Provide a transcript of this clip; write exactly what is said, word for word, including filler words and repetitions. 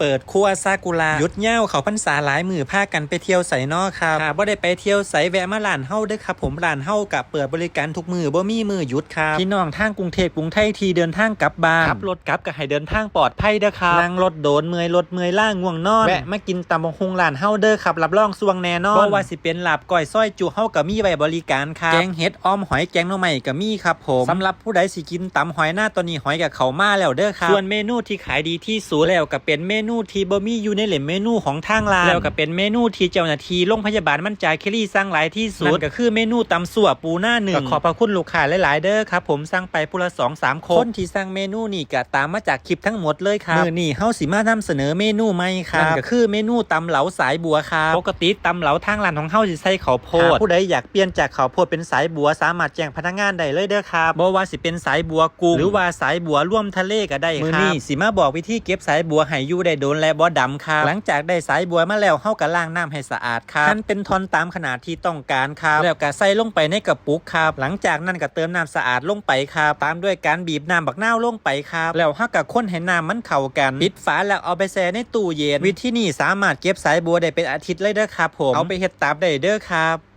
เปิดครัวซากุระ หยุดยาวเข้าพรรษาหลายมื้อ พากันไปเที่ยวไสน้อครับ ถ้าบ่ได้ไปเที่ยวไส แวะมาร้านเฮาเด้อครับผม ร้านเฮากะเปิดบริการทุกมื้อ บ่มีมื้อหยุดครับ พี่น้องทางกรุงเทพฯ กรุงไทยที่เดินทางกลับบ้าน ขับรถกลับกะให้เดินทางปลอดภัยเด้อครับ นั่งรถโดนเมื่อยรถเมื่อยล้าง่วงนอน แวะมากินตำบักหุ่งร้านเฮาเด้อครับ รับรองส่วงแน่นอน บ่ว่าสิเป็นลาบก้อยซอยจุ เฮากะมีไว้บริการครับ แกงเห็ด อ่อมหอย แกงหน่อไม้กะมีครับผม สำหรับผู้ใดสิกินตำหอยนา ตอนนี้หอยกะเข้ามาแล้วเด้อครับ ส่วนเมนูที่ขายดีที่สุดแล้วกะเป็นเมนูที่บ่มีอยู่ในเล่มเมนูของทางร้าน แล้วกะเป็นเมนูที่เจ้าหน้าที่โรงพยาบาลมันจาคีรีสั่งหลายที่สุด นั่นกะคือเมนูตำซั่วปูนานึ่ง กะขอบพระคุณลูกค้าหลายๆเด้อครับผม สั่งไปผู้ละสองสามคน คนที่สั่งเมนูนี่กะตามมาจากคลิปทั้งหมดเลยครับ มื้อนี้เฮาสิมานำเสนอเมนูใหม่ครับ นั่นกะคือเมนูตำเหลาสายบัวครับ ปกติตำเหลาทางร้านของเฮาสิใส่ข้าวโพด ถ้าผู้ใดอยากเปลี่ยนจากข้าวโพดเป็นสายบัว สามารถแจ้งพนักงานได้เลยเด้อครับ บ่ว่าสิเป็นสายบัวกุ้ง หรือว่าสายบัวรวมทะเลกะได้ครับ มื้อนี้สิมาบอกวิธีเก็บสายบัวให้อยู่ได้โดนและบ่ดำครับ หลังจากได้สายบัวมาแล้ว เฮากะล้างน้ำให้สะอาดครับ หั่นเป็นท่อนตามขนาดที่ต้องการครับ แล้วกะใส่ลงไปในกระปุกครับ หลังจากนั้นกะเติมน้ำสะอาดลงไปครับ ตามด้วยการบีบน้ำบักนาวลงไปครับ แล้วเฮากะคนให้น้ำมันเข้ากัน ปิดฝาแล้วเอาไปแช่ในตู้เย็น วิธีนี้สามารถเก็บสายบัวได้เป็นอาทิตย์เลยเด้อครับผม เอาไปเฮ็ดตาบได้เด้อครับ